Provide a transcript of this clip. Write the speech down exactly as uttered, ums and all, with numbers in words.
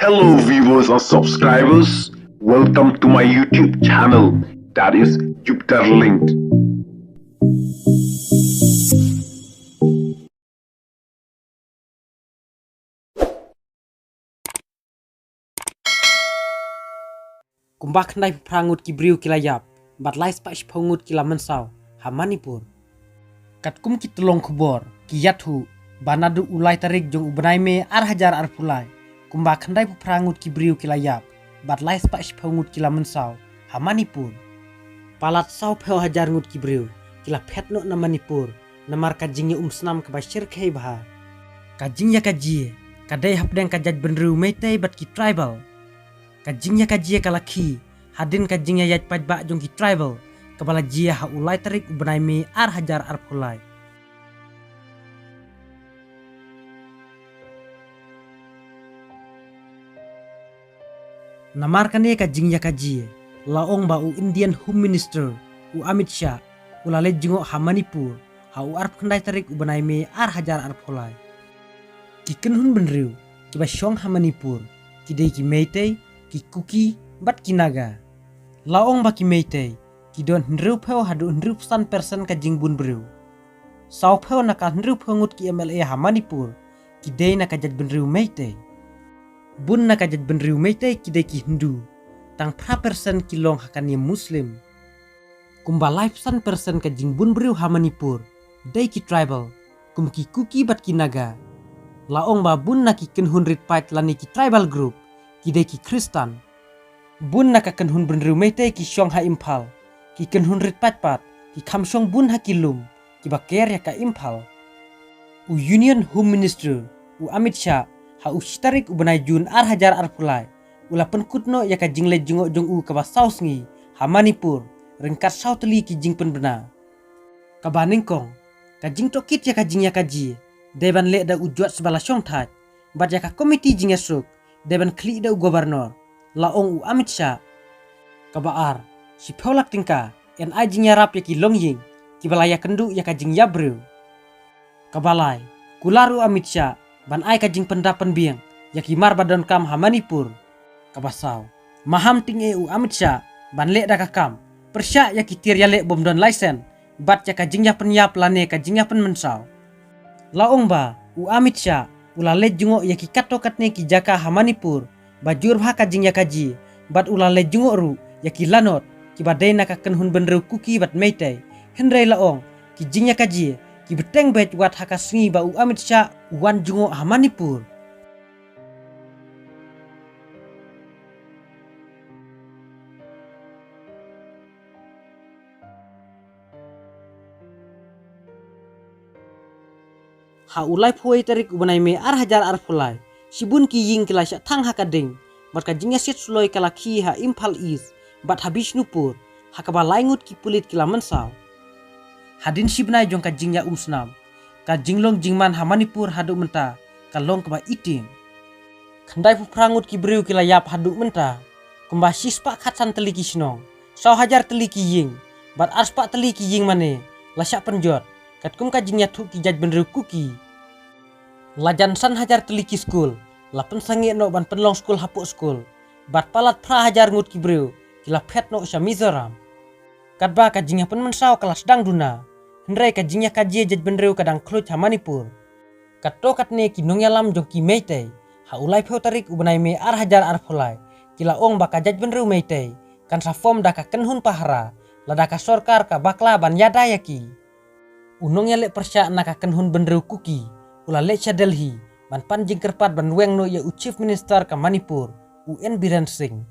Hello viewers and subscribers, welcome to my YouTube channel, that is Jupiter Linked. Kumba khyndai phew phra ngut ki briew ki la ïap, bad lai spah shiphew ngut ki la mynsaw ha Manipur. Katkum ki tyllong khubor ki ïathuh ba naduh u lai tarik jong u bnai May ar hajar arphew lai, kumba khyndai phew phra ngut ki briew ki la ïap, bad lai spah shiphew ngut ki la mynsaw ha Manipur. Palat saw phew hajar ngut ki briew ki la phet noh na Manipur namar ka jingïaumsnam kaba shyrkhei bha. Ka jingïakajia ka dei hapdeng ka jaitbynriew Meitei bad ki tribal. Ka jingïakajia ka la khie hadien ka jingïaïaid paidbah jong ki tribal kaba la jia ha u lai tarik u bnai May ar hajar arphew lai. Namar kane ka jingïakajia, la ong ba u Indian Home Minister, u Amit Shah, u la leit jngoh ha Manipur ha u arphew khyndai tarik u bnai May ar hajar arphew lai. Ki kynhun bynriew kiba shong ha Manipur ki dei ki Meitei, ki Kuki bad ki Naga. La ong ba ki Meitei ki don hynriew phew haduh hynriew phew san persen ka jingbun briew. Saw phew na ka hynriew phew ngut ki M L A ha Manipur ki dei na ka jaitbynriew Meitei. Bun na ka jaitbynriew Meitei ki dei ki Hindu, tang phra persen ki long ha ka niam Muslim. Kumba lai phew san persen ka jingbun briew ha Manipur dei ki tribal, kum ki Kuki bad ki Naga. La ong ba bun na ki kynhun rit paid lane ki tribal group ki dei ki Khristan. Bun na ka kynhun bynriew Meitei ki shong ha Imphal, ki kynhun rit paid pat ki kham shong bun ha ki lum kiba ker ïa ka Imphal. U Union Home Minister, u Amit Shah, ha u shi tarik u bnai June ar hajar arphew lai, u la pynkut noh ïa ka jingleit jngoh jong u kaba saw sngi ha Manipur, ryngkat saw tylli ki jingpynbna. Kaba nyngkong, ka jingtohkit ïa ka jingïakajia dei ban leh da u judge ba la shongthait, bad ïa ka komiti jingïasuk dei ban khlieh da u governor, la ong u Amit Shah. Kaba ar, shiphew lak tyngka yn ai jingïarap ïa ki longïing kiba la ïakynduh ïa ka jingïap briew. Kaba lai, kular u Amit Shah ban ai ka jingpynda pynbiang ïa ki mar ba donkam ha Manipur. Kaba saw, maham tyngeh u Amit Shah ban leh da ka kam pyrshah ïa ki tiar ïaleh bym don laisen bad ïa ka jingïapynïap lane ka jingïapynmynsaw. La ong ba u Amit Shah u la leit jngoh ïa ki katto katne ki jaka ha Manipur ba jur bha ka jingïakajia, bad u la leit jngoh ruh ïa ki lanot kiba dei na ka kynhun bynriew Kuki bad Meitei. Hynrei la ong, ki jingïakajia ki bteng beit wat ha ka sngi ba u Amit Shah u wan jngoh ha Manipur. Ha u laiphew tarik u bnai May ar hajar arphew lai, shibun ki ïing ki la shah thang ha ka ding, bad ka jingïasiat suloi ka la khie ha Imphal East bad ha Bishnupur, ha kaba lai ngut ki pulit ki la mynsaw. Hadien shi bnai jong ka jingïaumsnam, ka jinglong jingman ha Manipur haduh mynta ka long kaba itim. Khyndai phew phra ngut ki briew ki la ïap haduh mynta, kumba shi spah khatsan tylli ki shnong, saw hajar tylli ki ïing, bad ar spah tylli ki ïing mane la shah pynjot, katkum ka jingïathuh ki jaitbynriew Kuki. Lajan san hajar tylli ki skul la pynsangeh noh ban pynlong skul hapoh skul, bad palat phra hajar ngut ki briew ki la phet noh sha Mizoram. Katba ka jingïapynmynsaw ka la sdang duna, hynrei ka jingïakajia jaitbynriew ka dang khluit ha Manipur. Katto katne ki nongïalam jong ki Meitei, ha u laiphew tarik u bnai May ar hajar arphew lai, ki la ong ba ka jaitbynriew Meitei kan sa form da ka kynhun pahara, lada ka sorkar ka bakla ban ïada ïa ki. U nongïaleh pyrshah na ka kynhun bynriew Kuki u la leit sha Delhi ban pan jingkyrpad ban weng noh ïa u Chief Minister ka Manipur, u N Biren Singh.